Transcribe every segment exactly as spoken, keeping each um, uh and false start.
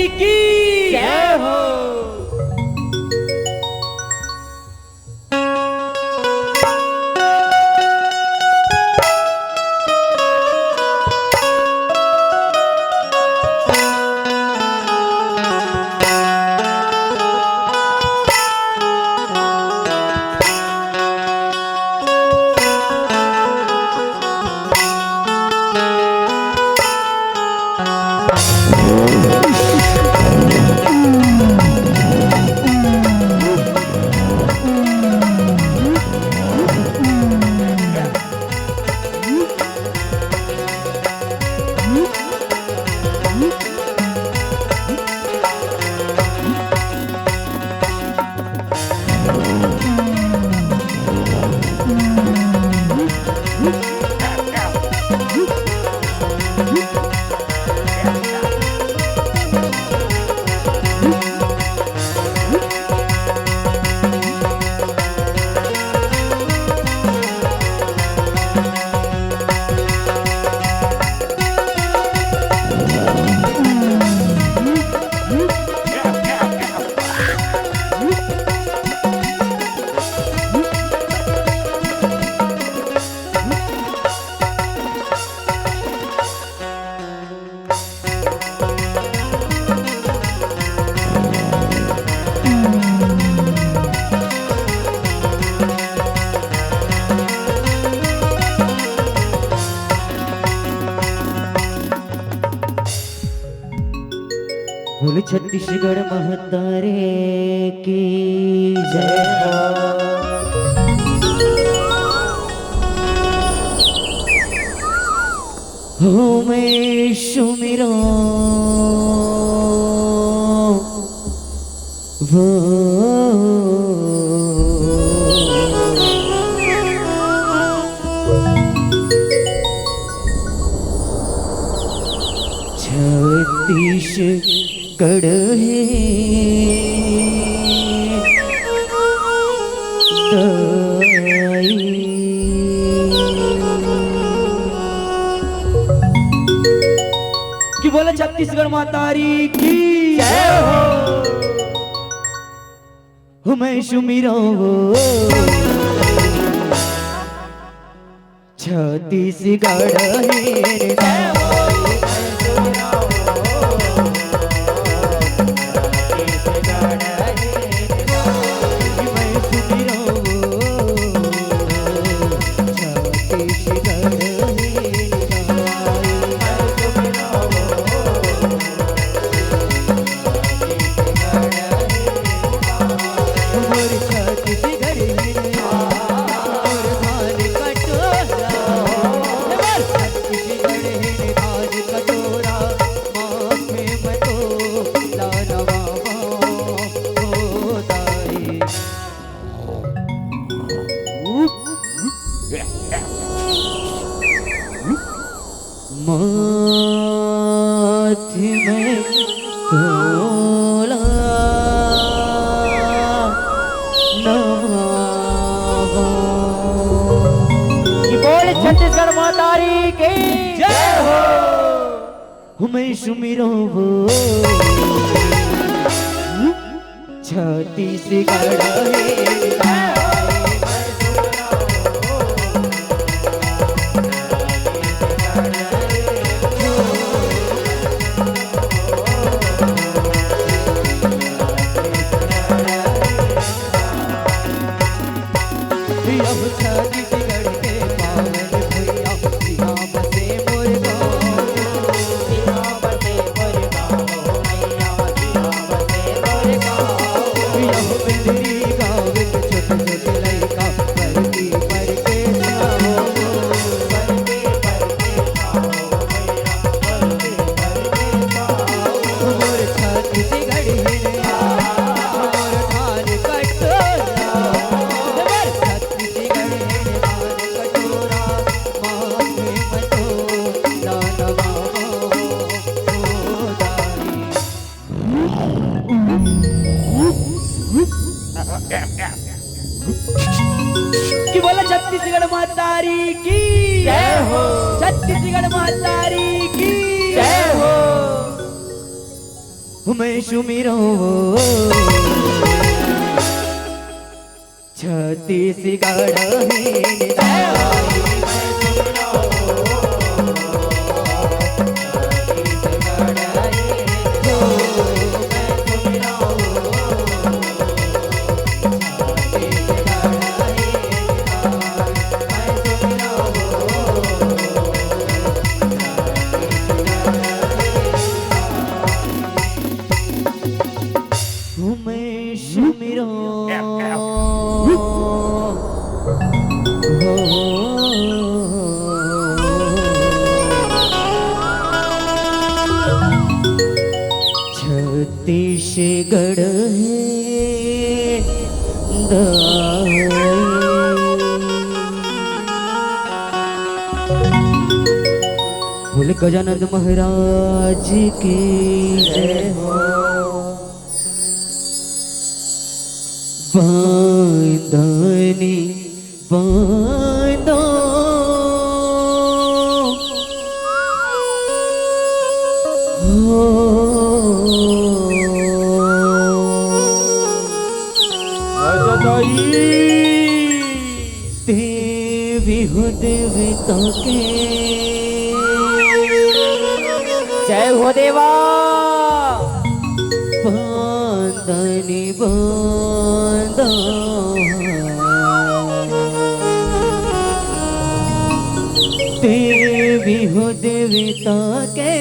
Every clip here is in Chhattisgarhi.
की जय हो। बोले छत्तीसगढ़ महतारी की जय हो। हो मैं सुमिरो वो छत्तीसगढ़ हे दाई। कि बोले छत्तीसगढ़ महतारी की जय हो। हो मैं सुमिरो वो छत्तीसगढ़ हे। माथे में तोला नवावा। कि बोल छत्तीसगढ़ महतारी की जय हो। मैं सुमिरो वो छत्तीसगढ़ हे। कि बोला छत्तीसगढ़ महतारी की जय हो। छत्तीसगढ़ महतारी की जय हो। मैं सुमिरो छत्तीसगढ़ हे निदाई। मैं सुमिरो हो। छत्तीसगढ़ हे दाई। बोले गजानंद महाराज की जय हो। बांधनी बांधो हो। राजा दाई। देवी हो देवता के। जय हो देवा। बांधनी बांधो। देवी हो देवता के।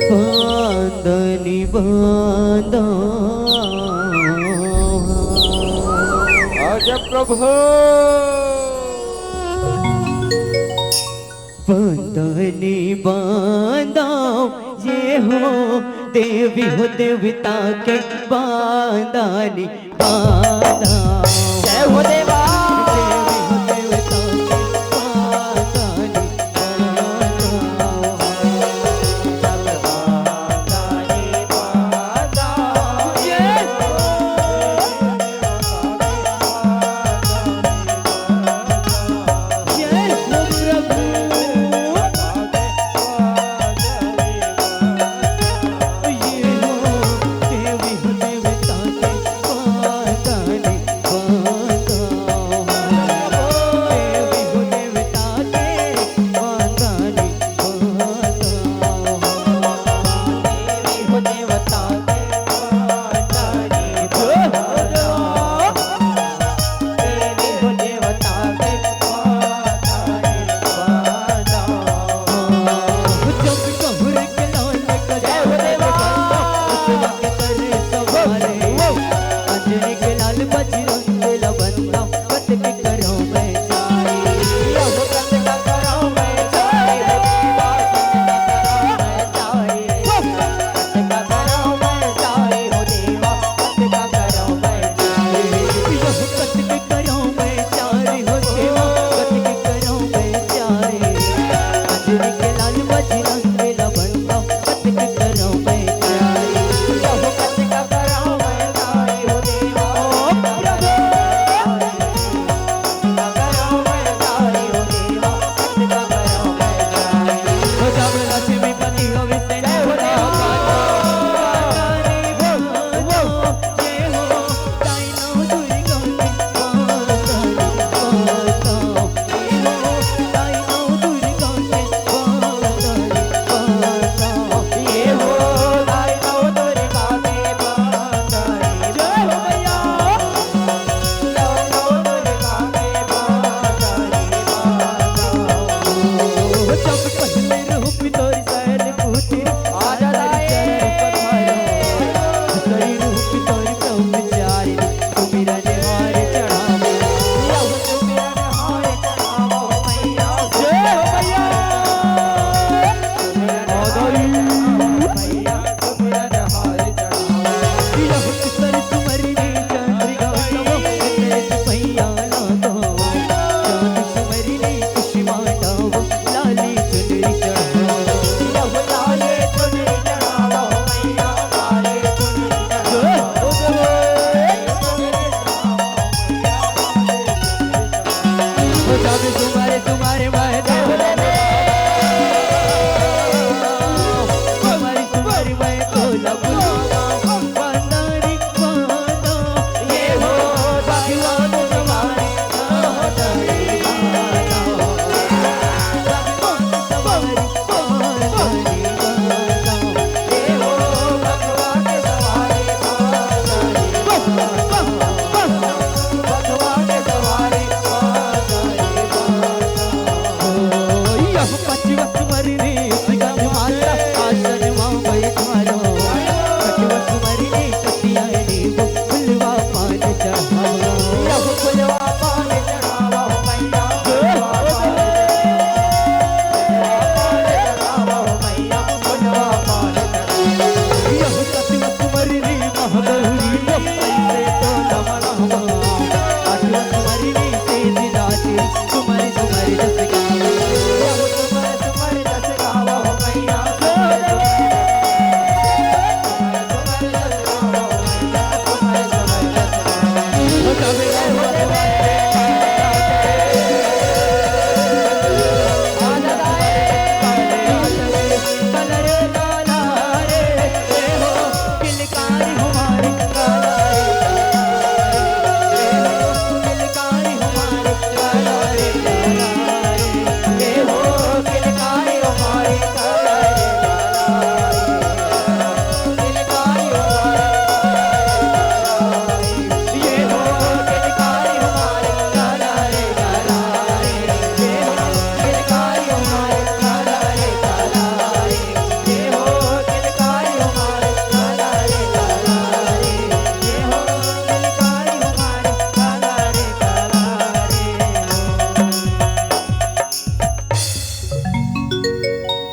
बांधनी बांधो। आजा प्रभु। बांधनी बांधो ये हो, देवी हो देवता के बांधनी बांधो। जय हो देवा। देवी हो देवता के बांधनी बांधो।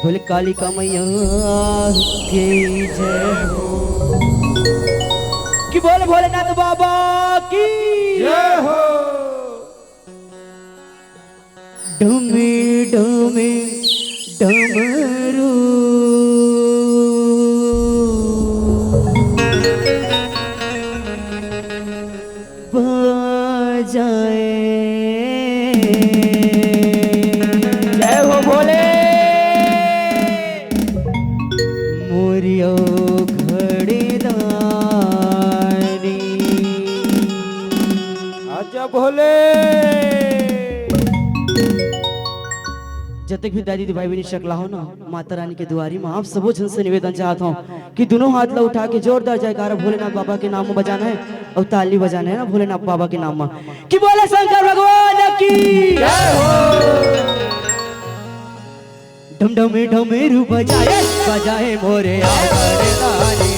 बोले कालिका मैया की जय हो। कि बोले भोलेनाथ बाबा की जय हो। डमे डमे डमरू बजाए। जय हो भोले। मोरियो घड़ीदानी। आजा भोले। जतेक भी दाई दीदी भाई बहिनी सकला हो ना, माता रानी के दुआरी में आप सबो झन से निवेदन चाहत हूँ कि दोनों हाथ ला उठा के जोरदार जयकारा भोलेनाथ बाबा के नाम में बजाना है और ताली बजाना है ना भोलेनाथ बाबा के नाम में। कि बोले शंकर भगवान की जय हो। ढम ढम ढमेरू बजाए, बजाए मोरे आवड़दानी।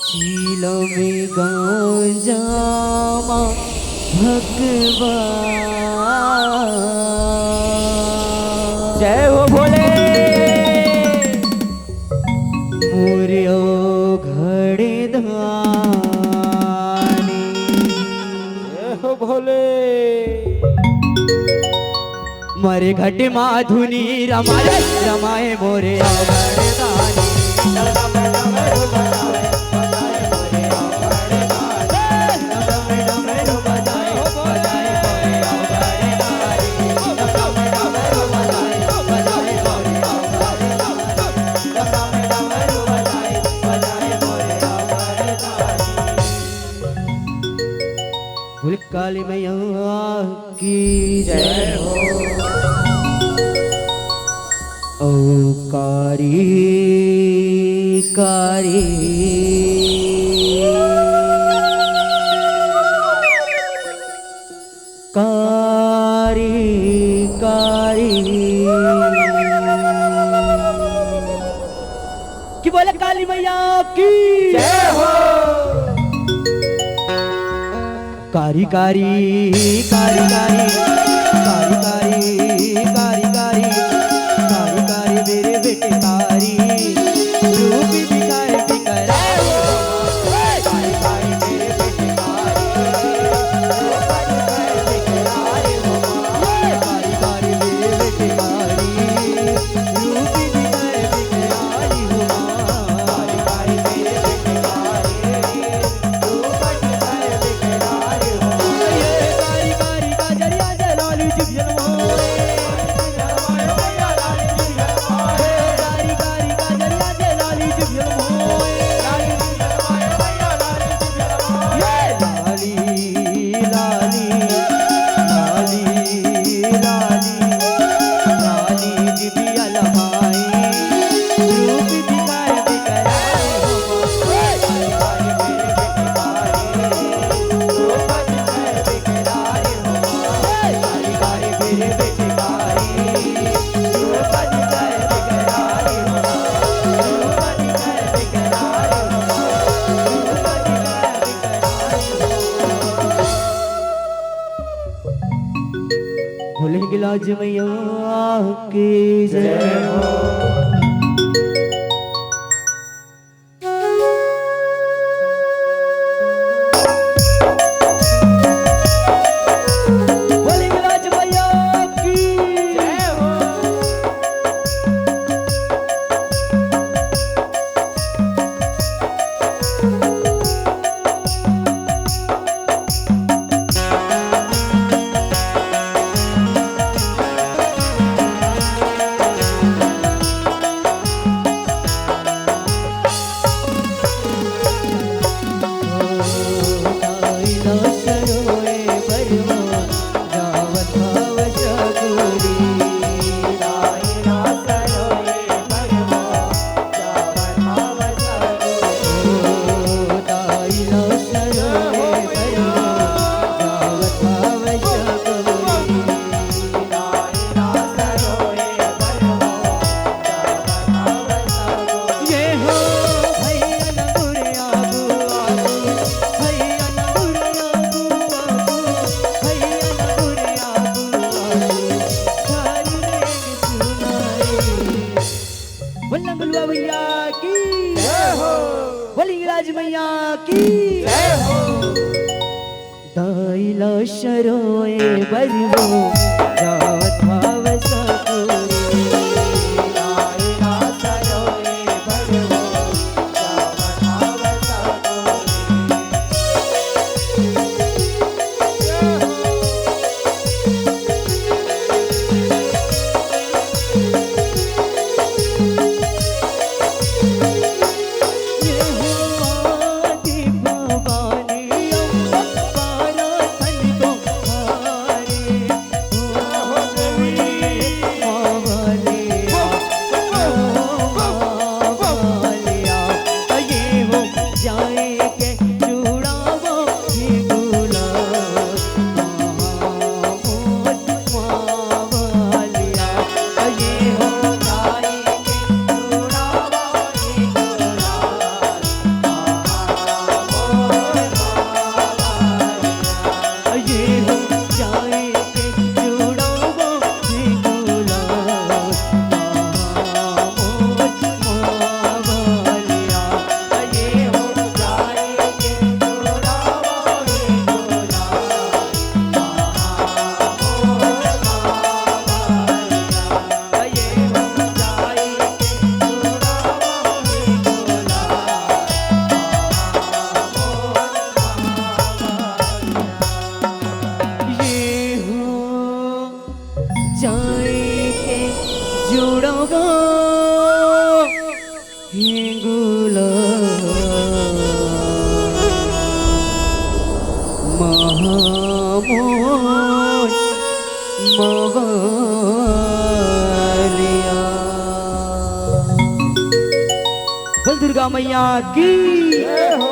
चीलम गांजा मा भगवा। जय हो भोले। मोरे ओ घड़ीदानी। जय हो भोले। मरे घट मा धुनी रमाए, रमाए मोरे अवघड़दानी। बोल काली मैया की जय हो। ओ कारी कारी कारी कारी। कि बोले काली मैया की जय हो। कारी कारी कारी कारी कारी कारी कारी कारी कारी कारी कारी मेरे बेटे कारी रूप दिखाए बिकराए। कारी कारी मेरे बेटे कारी रूप दिखाए बिकराए हो माँ। कारी कारी मेरे बेटे कारी रूप दिखाए बिकराए हो माँ। कारी कारी मेरे बेटे कारी आज मैया की जय हो। बोलिए राज मैया की जय हो। बोल लंगलुआ भैया की जय हो। बोल हिंगराज मैया की जय हो। दाई ला सरोए बर वो जावत हाव सकुरी। जाए के जुड़वा हिंगुला महामोर मवलिया। बोल दुर्गा मैया की जय हो।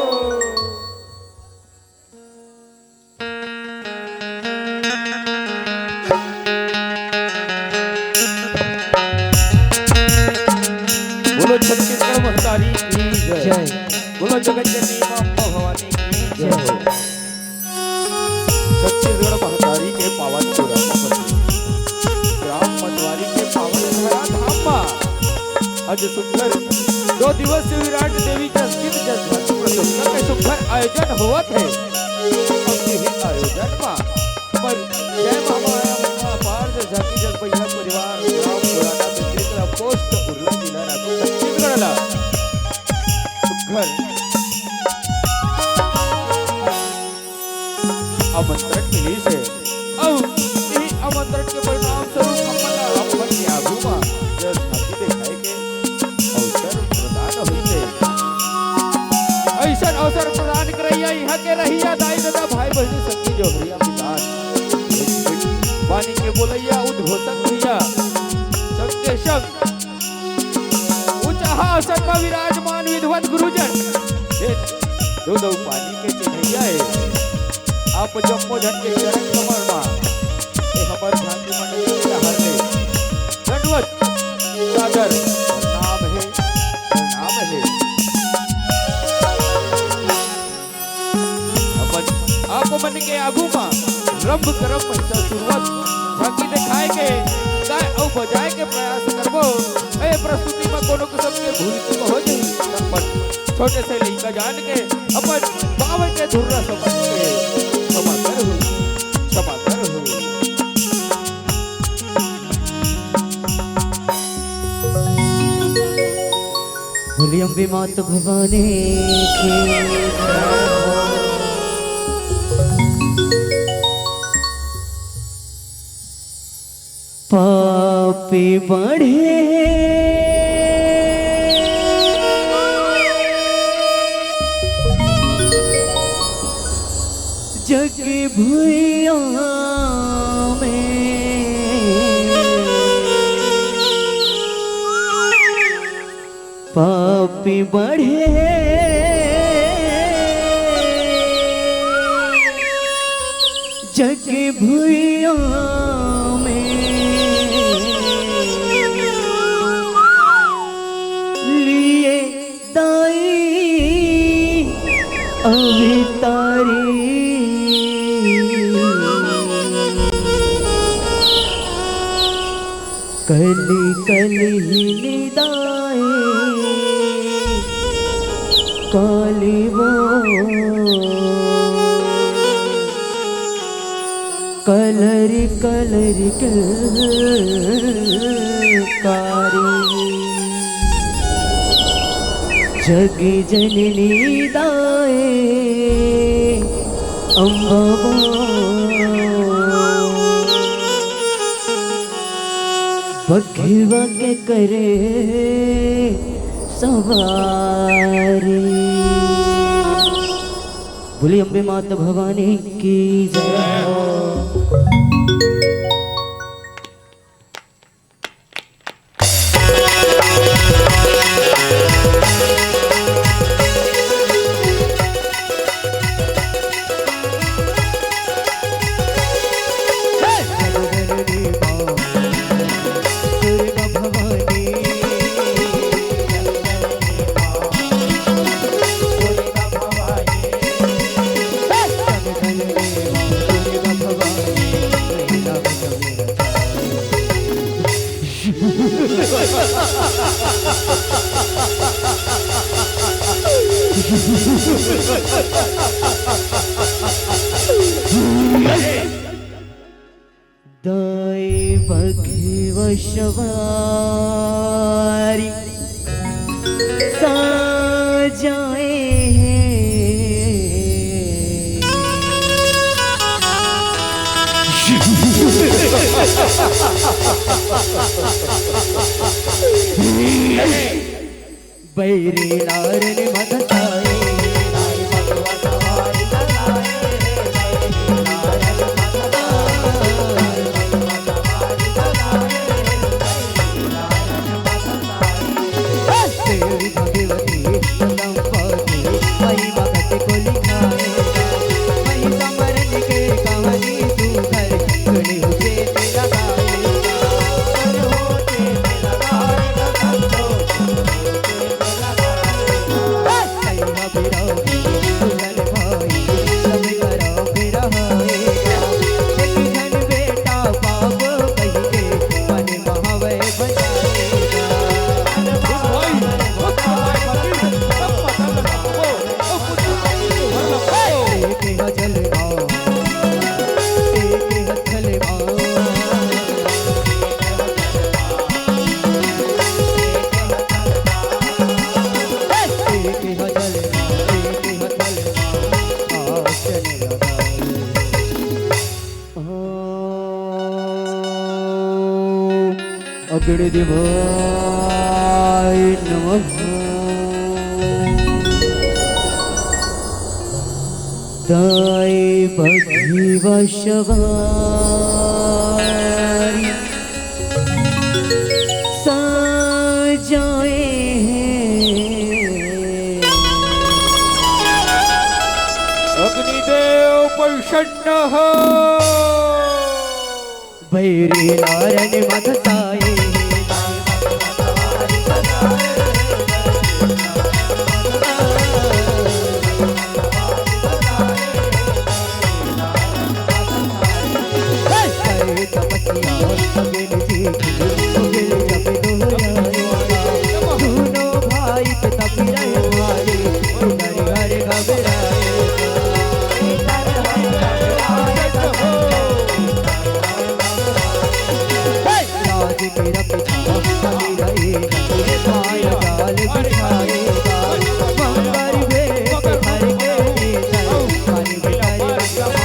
बोलो छत्तीसगढ़ महतारी की जय। जय। बोलो जगत जननी माँ भवानी की जय। जय। छत्तीसगढ़ महतारी के पावन पुरम म बसे ग्राम मतवारी के पावन धरा धाम म आज सुघर दो दिवसीय विराट देवी के अस्कित जस प्रसंग के सुघर आयोजन होवत हे। अब यही आयोजन म पर जय महामाया महिमा अपार जय झांकी जस भैया परिवार ग्राम पुराना बिंदेसरा पोस्ट उरला जिला रायपुर छत्तीसगढ़ ला सुघर आमंत्रण मिलिस हे। अउ इही आमंत्रण के परिणाम स्वरूप हमन ला आप मन के आगू म जस झांकी देखाए के अवसर प्रदान होइस हे। अइसन अवसर प्रदान करइया इहाँ के रहइया दाई ददा भाई बहिनी संगी जौहरिया मितान, पानी के बोलइया उद्घोषक भैया, संग के संग उचहा आसन म विराजमान विद्वत गुरुजन, हे दो दो पानी के चिन्हैया हे। आप जम्मो झन के चरण कमल म, हे हमर झांकी मंडली के डहर ले दंडवत सादर प्रणाम हे, प्रणाम हे। अपन आप मन के आगू म रंभ करम महिषासुरवध बाकी देखाए के, गाय अउ बजाए के प्रयास करबो। ए प्रस्तुति म कोनो किसम के भूल चूक हो जाही, त अपन छोटे से लइका जान के अपन गावे के धुर्रा समझ के क्षमा करहु, क्षमा करहु। बोलिए अम्बे मात भवानी की जय हो। पापी बढ़े जग भुइयां में, पापी बढ़े जग भुइयां में, लिए दाई अवतारी। कली कली निदाए काली वो, कलरी कलरी किलकारी। जग जननी दाए अम्बा वो, बघवा के करे सवारी। बोलिए अम्बे माता भवानी की जय हो। दाई बघवा सवारी साजाए हे। बैरी लारन मत साए, अग्नि देवाय नमः। दाई बघवा सवारी साजाए हे। अग्निदेव प्रसन्न हो। बैरी लारन मत साए। राज तेरा पिता मेरा एक भाई जाल बिछाएगा। मंगल भेष भर के भीतर मन भीतर बस समाएगा।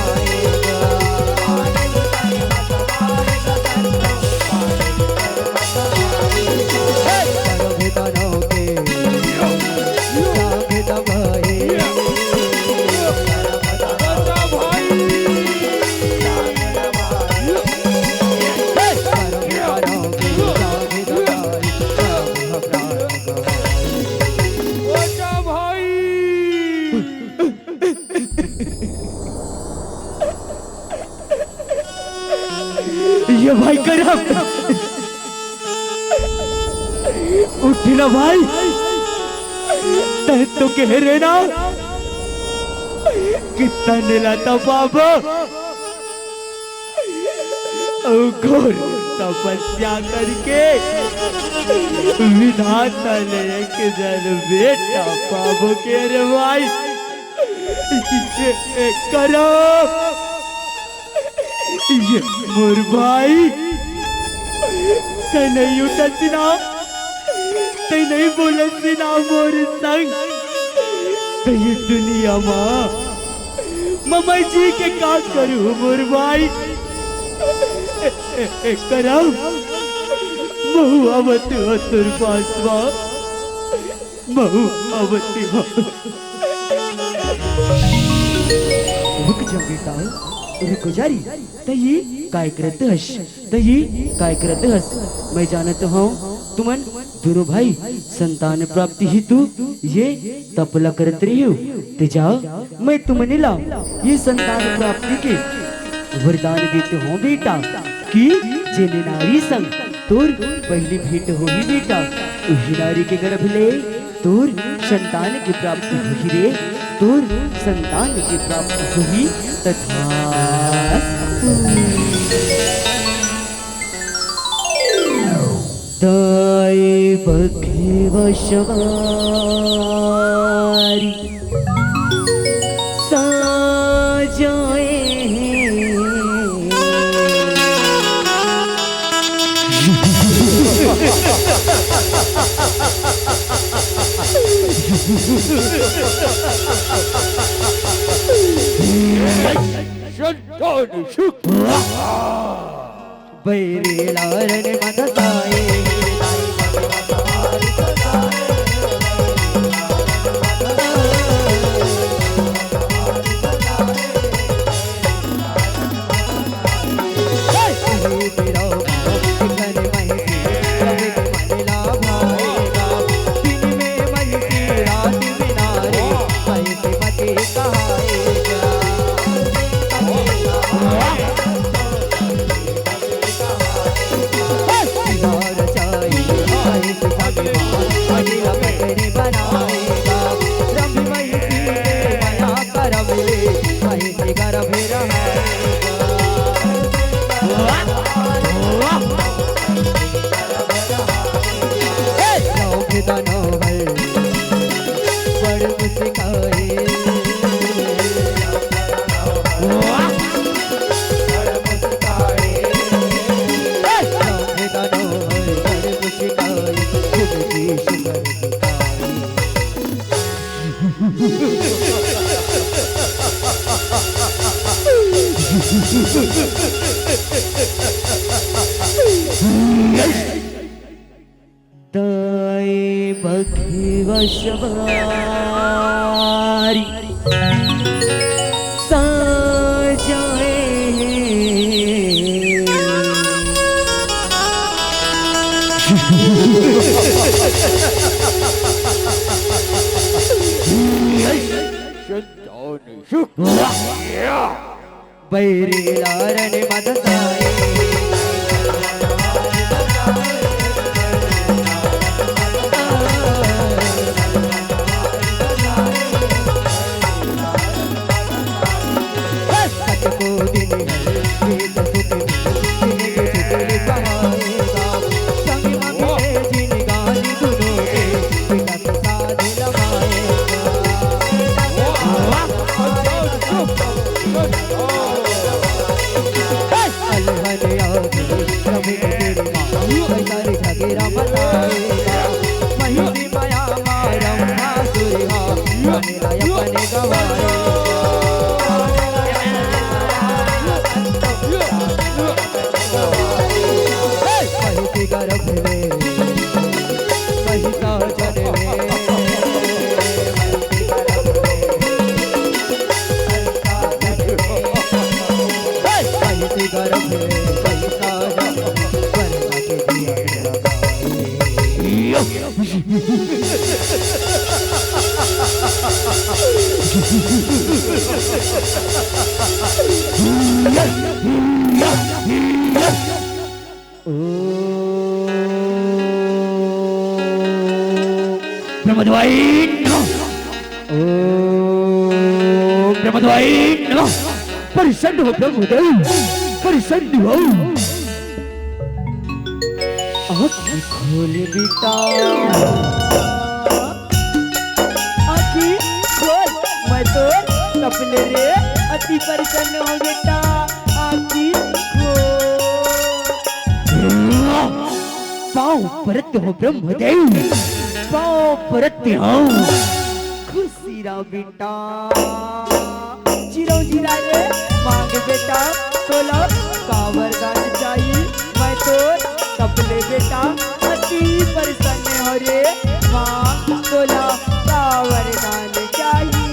ये भाई करम, उठ ना भाई, तैं तो कहे रहे ना कि तन ला त पाबो, अउ घोर तपस्या करके विधाता ले एक जन बेटा पाबो कहे रहे भाई। ये, ये करम। ये मोर भाई, तैं नइ उठस ना, तैं नइ बोलस ना मोर संग, त ये दुनिया मा, म मैं जी के का करहूँ मोर भाई? ए, ए, ए, करम, महूँ आवत हँव तोर पास मा। महूँ आवत हँव। रुक जा बेटा, रुक जा रे। तैं ये काय करत हस? तैं ये काय करत हस? मैं जानत हँव, तुमन दूनों भाई संतान प्राप्ति हेतु ये तप ला करत रहिव। त जा, मैं तुमन ला ये संतान प्राप्ति के वरदान देत हँव बेटा, कि जेन नारी संग तोर पहिली भेंट होही बेटा, उही नारी के गर्भ ले तोर संतान के प्राप्ति होही रे, तोर संतान के प्राप्ति होही। तथास्तु। दाई बघवा सवारी साजाए। संतान सुख। बैरी लारन मत ताए। दाई बघवा सवारी साजाए। बैरी लारन मत ताए। गवाए। पहिती गर्भ ले, पहिता जन्मे। पहिती गर्भ ले, पहिता जन्मे। ब्रह्मदेवाय नमः। ओम ब्रह्मदेवाय नमः। प्रसन्न हो ब्रह्मदेव, प्रसन्न हो। आँखी खोल बेटा, आँखी खोल, मैं तो सपने रे अति प्रसन्न हो बेटा, आँखी खोल। पाँव परत हो ब्रह्मदेव, पाँव परत हो। खुशी रह बेटा। चिरौंजी राय रे मांग बेटा, तोला का वरदान चाही? मैं तो तपले बेटा अति प्रसन्न हो रे, मांग तोला का वरदान चाही?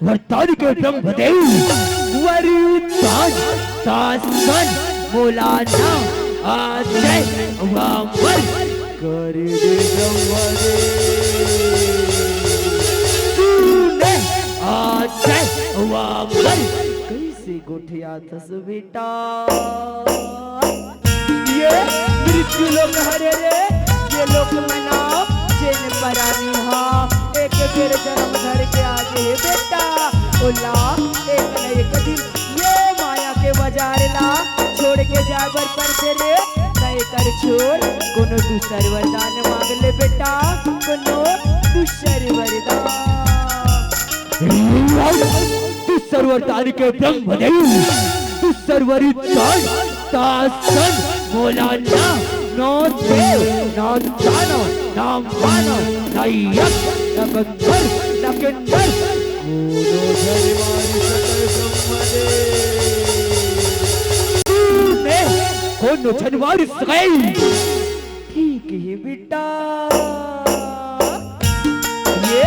वरदान के ब्रह्मदेव, वरदान शासन मोला ना आजय वामन कर दे ब्रह्मदेव। तूने आजय वामन कैसे गोठियाथस बेटा? ये मृत्यु लोक हरे रे, ये लोक में ना जेन परानी हा एक बेर जन्म धर के आ गे हे बेटा, ओला एक न एक दिन ये माया के बाजार ला छोड़ के जाए बर पड़थे रे। तैं कर छोड़ कोनो दूसर वरदान मांग ले बेटा, कोनो दूसर वरदान। दूसर वरदान के ब्रह्मदेव, दूसर वरदान शासन मोला ना, ना देव, ना दानव, ना मानव, ना यक्ष, ना गंधर्व, ना किन्नर, कोनो झन मारी सके ब्रह्मदेव। तूने कोनो झन मारी सके। ठीक हे बेटा, ये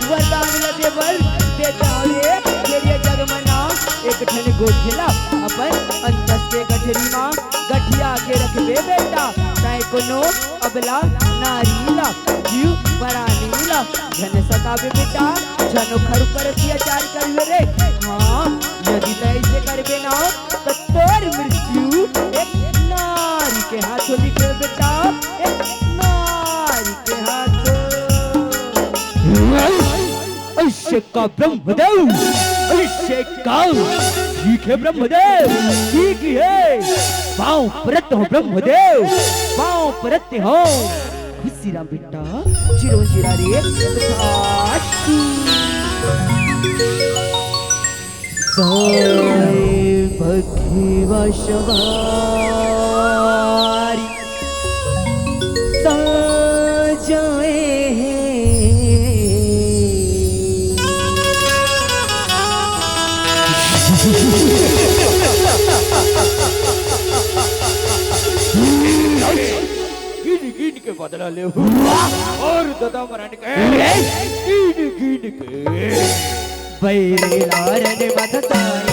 वरदान ला दे बर देता हूँ रे। तेरे जग में ना एक ठन गोठिला अपन अंतस के गठरी मा गठिया के रखबे बेटा, तैं कोनो अबला नारी ला, जीव परानी ला झन सताबे बेटा, झन ओखर ऊपर अत्याचार करबे रे। हाँ, यदि तैं ऐसे करबे ना, त तोर मृत्यु एक नारी के हाथों लिखे बेटा, एक नारी के हाथों। ऐसे का ब्रह्मदेव, ऐसे का ठीक हे ब्रह्मदेव, ठीक हे। पाँव परत हो ब्रह्मदेव, पाँव परत हो। खुशी रह बेटा, चिरौंजी रह रे, सासू। साई बखिवा सवारी साजाए हे। गिन गिन के बदला ले। अउ ददा मरन के गिन गिन के। बैरी लारन मत ताए।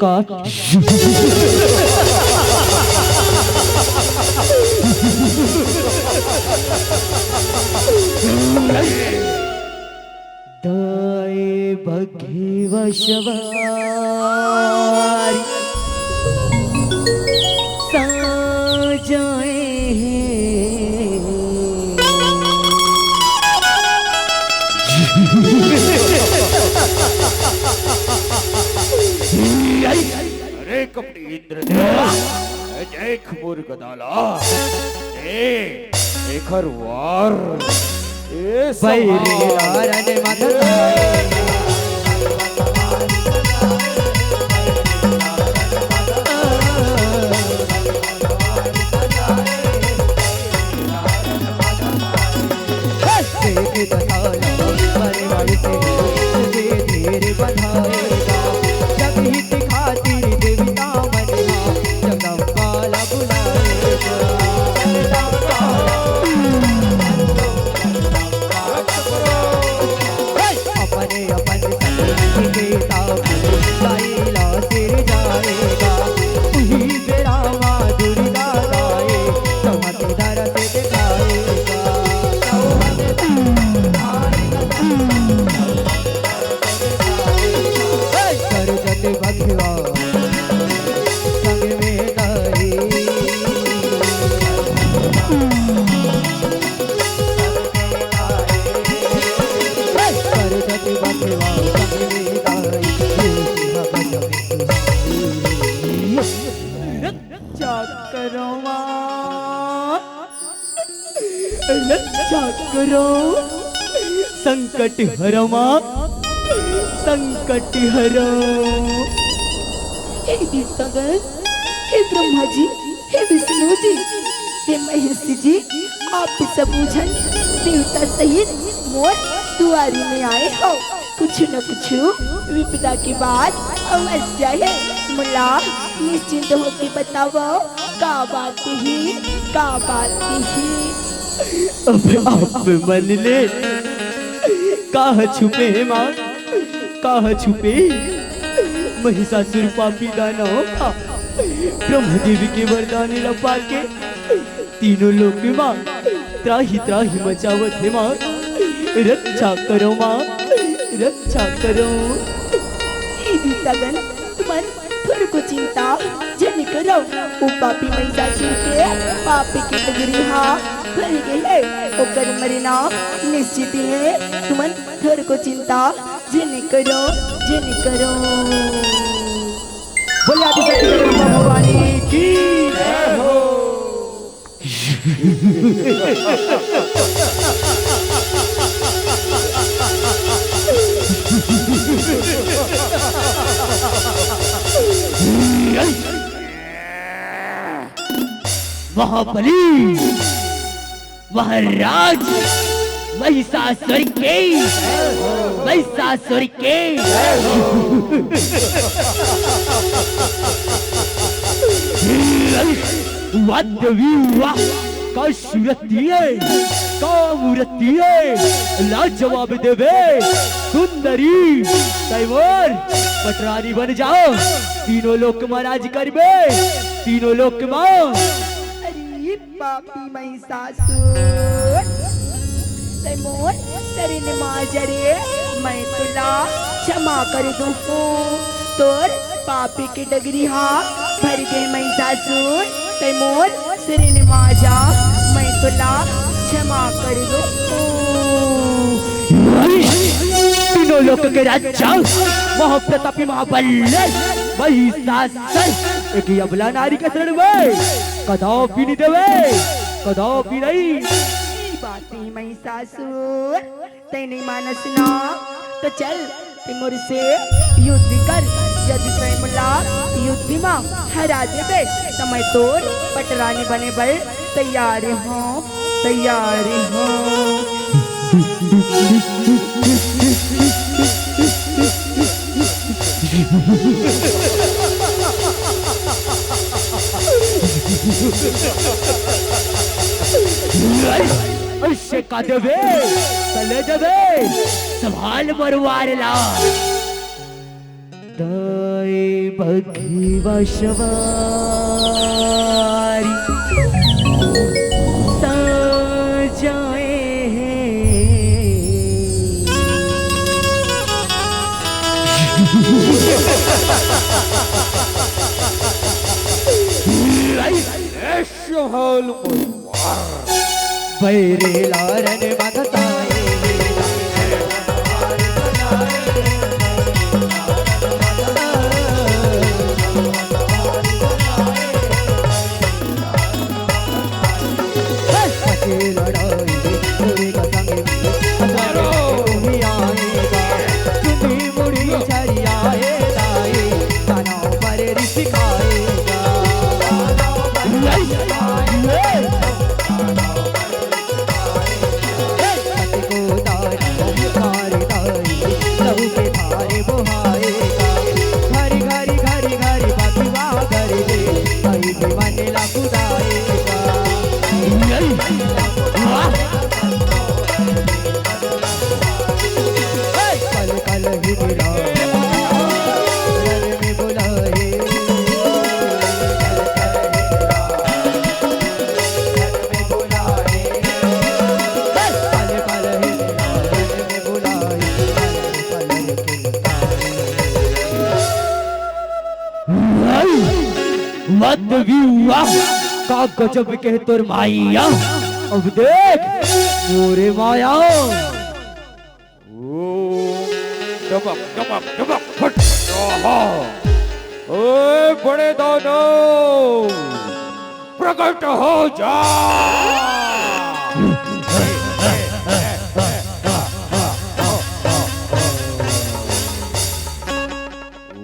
काट। दाएं बघवा सवारी साजाए हे। अरे कपटी इंद्रदेव, ए देख मोर गदा ला, ए, एकर वार, ए बैरी सवार। लारन मत देख बताया, बड़े बड़े से धीरे धीरे बढ़ाएगा। जग हित खातिर देवता मन हा, जगदम्बा ला बुलाएगा। अपने अपन शक्ति के ताबू गाइला सिर जाएगा। उही बेरा माँ दुर्गा गाए, चमत्कार से दिखाएगा। कर जत बघवा संग में गाए। कर जत बघवा संग में गाए। रक्षा करो माँ, रक्षा करो, संकट हरो माँ, संकट हरो। हे गीतागर, हे ब्रह्मा जी, हे विष्णु जी, हे महेश जी, आप सब झन देवता सहित मोर दुआरी में आए हो। कुछ न कुछ विपदा के बाद अवश्य हे। मोला निश्चिंत होके बतावव, का बात ही, का बात ही। अब आप मन ले, का छुपे हे माँ, का छुपे? महिषासुर पापी दानव हा ब्रह्मदेव के वरदान ला पाके तीनों लोक में माँ त्राहि त्राहि मचावत हे माँ। रक्षा करो माँ, रक्षा करो। हे दीतागन, तुमन थोरको चिंता झन करो। ओ पापी महिषासुर के पापी के डगरी हा भर गे हे, ओकर मरना निश्चित हे। तुमन थोरको चिंता झन करो, झन करो। बोलिए आदिशक्ति जगदम्बा भवानी की जय हो। महाबली महाराज महिषासुर के, महिषासुर के। वाद विवाह का सूरत ये, का मूरत ये, लाजवाब देवे सुंदरी। तैं मोर पटरानी बन जाओ, तीनों लोक में राज करबे, तीनों लोक में। अरे पापी महिषासुर, तैं मोर शरण मा आ जा रे, मैं तोला क्षमा कर दूँ। तोर पापी के डगरी हा भर गे महिषासुर, तैं मोर शरण मा आ जा, मैं तोला क्षमा कर दूँ। तीनों लोक के राजा महाप्रतापी महाबल्ले महिषासुर, एक अबला नारी के शरण में कदापि नहीं देवे, कदापि नहीं। ई बात नहीं महिषासुर, तैं नहीं मानस ना, तो चल, तैं मोर से युद्ध कर। यदि तैं मोला युद्ध मा हरा देबे, तो मैं तोर पटरानी बने बर तैयार हूँ, तैयार हूँ। अइसे का देबे, चले देबे, संभाल मरवार ला। दाई बघवा सवारी साजाए हे। बैरी लारन मगताए। वाह, का गजब के तोर माया। अब देख मोरे माया। ओम डमक डमक डमक फट। आहा। ओए बड़े दानव, प्रकट हो जा।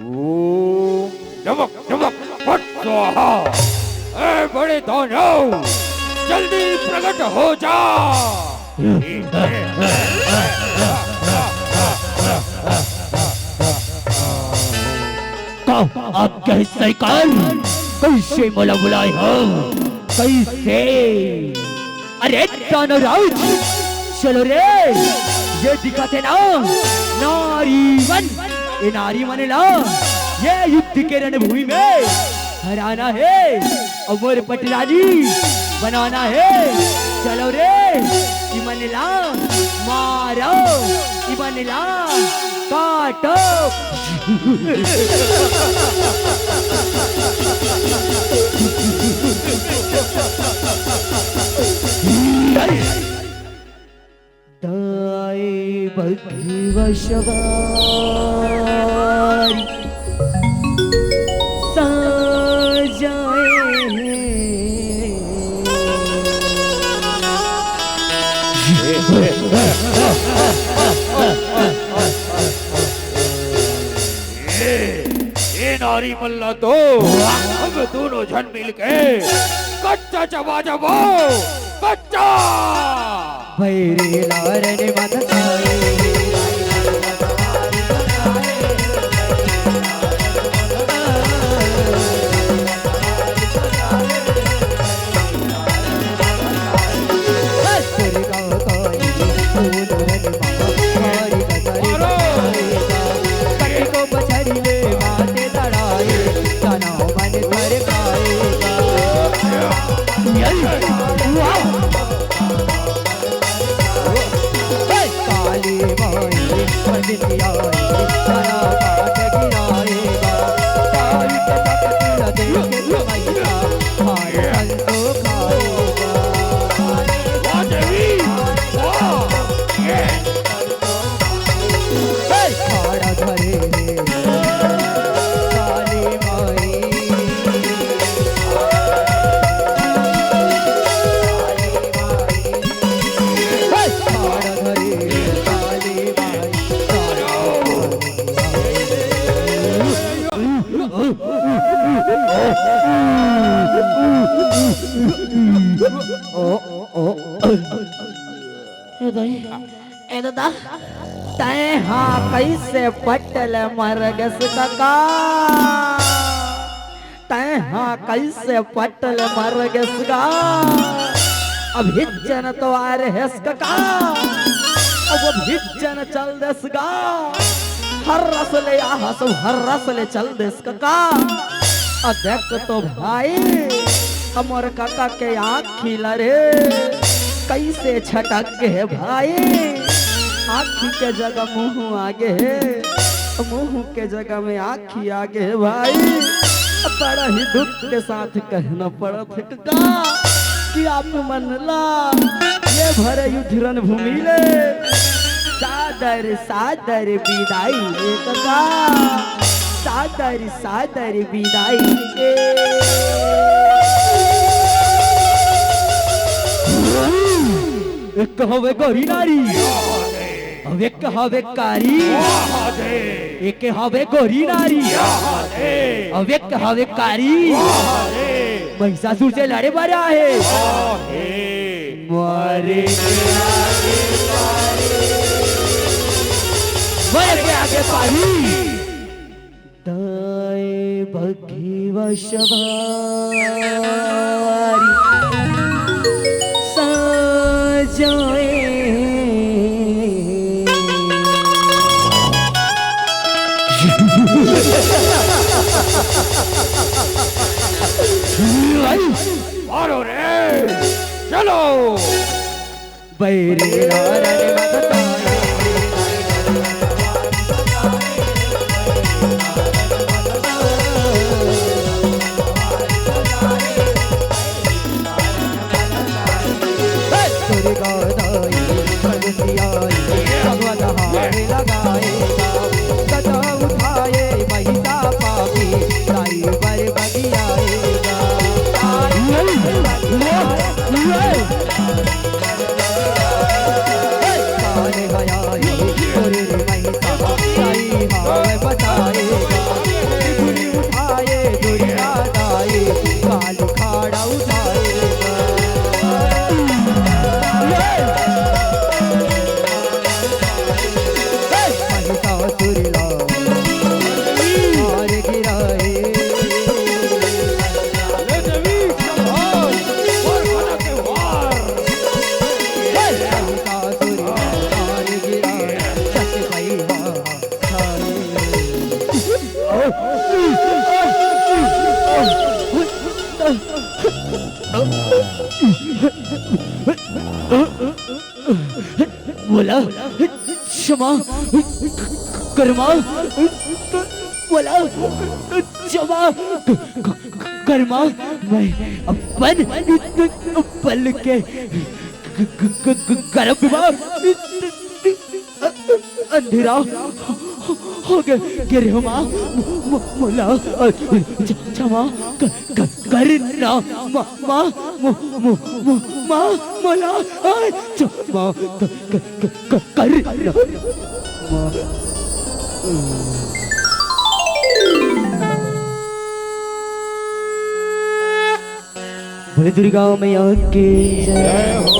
ओम डमक डमक फट स्वाहा। ए बड़े दानव, जल्दी प्रकट हो जा। का आप कह सरकार? कइसे मोला बुलाए हो? कइसे? अरे दानव राज, चलो रे, ये दिखत हे ना नारी मन, ये नारी मन ला ये युद्ध के रणभूमि में हराना हे, अउ मोर पटरानी बनाना हे। चलो रे, इमन ला मारो, इमन ला काटो। दाएं बघवा सवारी साजाए हे। ए, ए नारी मन ला तो हम दूनों झन मिलके कच्चा चबा चबो, कच्चा। बैरी लारन मत खाए। ए दाई, ए ददा, तैं हा कइसे पट ले मर गेस कका? तैं हा कइसे पट ले मर गेस गा? अभी जन तो आ रहेस कका, अब अभी जन चल देस गा। हर रस ले आहस, हर रस ले चल देस कका। अ देख तो भाई, हमर कका के आँखी ला रे, कइसे छटक गे हे भाई। आँखी के जगह मुँह आ गे हे, मुँह के जगह में आँखी आ गे हे भाई। बड़ा ही दुख के साथ कहना पड़त हे का कि आप मन ला ये भरे युद्ध रणभूमि ले सादर सादर बिदाई हे कका, सादर सादर बिदाई हे। एक हवे गोरी नारी, अउ एक हवे कारी। एक हवे गोरी नारी, अउ एक हवे कारी। महिषासुर से लड़े बर आए हे। मरे के आगे पारी। मरे के आगे पारी। दाएं बघवा सवारी साजाए। मारो रे, चलो। बैरी नारन मत ताए। मोला क्षमा करमा, मोला क्षमा करमा। मैं अपन बल के गरब विवाह अंधेरा हो गे, गे रे हो माँ, मो-, मो-, मोला, अ, क्ष-, क्षमा क-, क-, करना, माँ, माँ, मो-, मो-, मो-, माँ, मोला, अ, क्षमा क-, क-, क-, क-, करना, माँ। बोले दुर्गा मैया की जय। जय हो।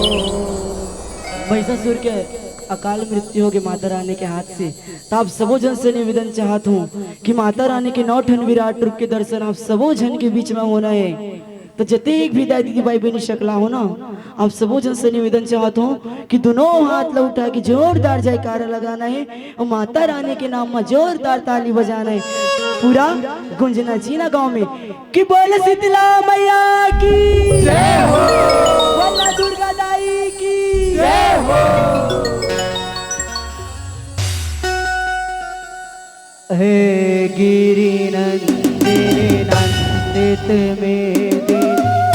महिषासुर के अकाल मृत्यु होगे माता रानी के हाथ से। त आप सबो झन से निवेदन चाहत हूँ कि माता रानी के नौ ठन विराट रूप के दर्शन आप सबो झन के बीच में होना है। त जतेक भी दाई दीदी भाई बहिनी सकला हो ना, आप सबो झन से निवेदन चाहत हूँ कि दोनों हाथ ला उठा के जोरदार जयकारा लगाना है और माता रानी के नाम में जोरदार ताली बजाना है पूरा गुंजना जीना गांव में। कि बोल शीतला मैया की जय हो। बोल दुर्गा दाई की जय हो। हे गिरि नंदिनि नंदित मेदिनि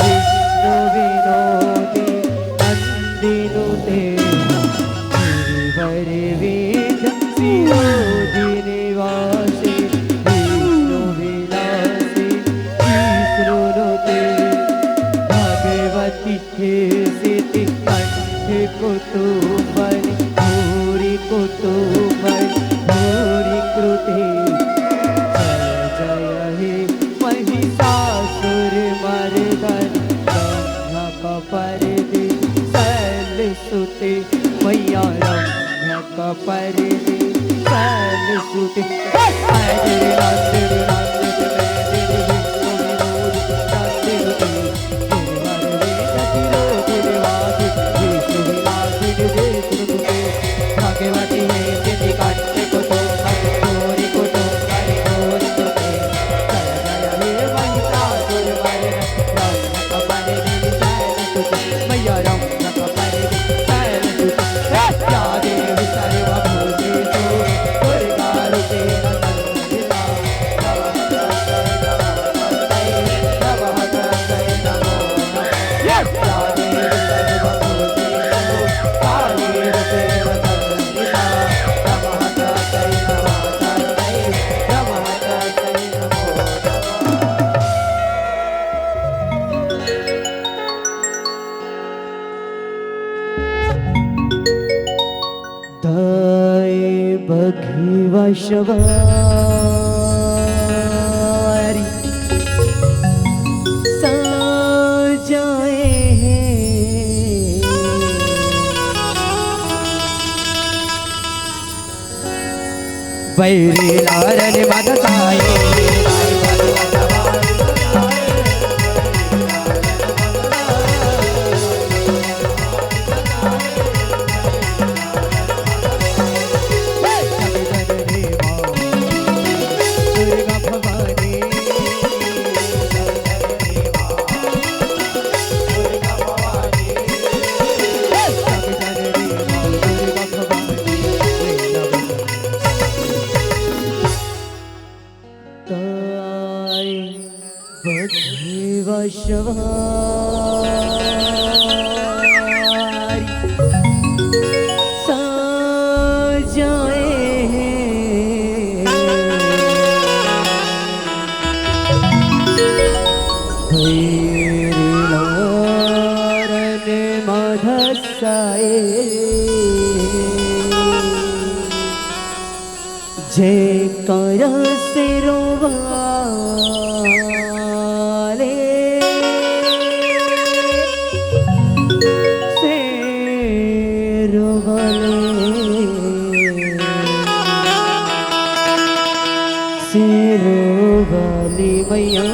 विष्णु विनोदिनि नंदिनुते गिरिवर विंध्य सिरोधि निवासिनि विष्णु विलासिनि विष्णुनुते भगवती हे सिद्धि कंठ कुतुंबनि भूरि कुतुंबनि भूरि कृते जय जय हे महिषासुर मर्दनि रम्य कपर्दिनि शैल सुते मैया रम्य कपर्दिनि शैल सुते। दाएं बघिवा सवारी साजाए हे। बैरी लारन मदताए। ताए बघिवा सवारी साजाए हे। भैरी लारन मदसाए। जयकारा शेरों वाले, शेरों वाले, शेरों वाली मैया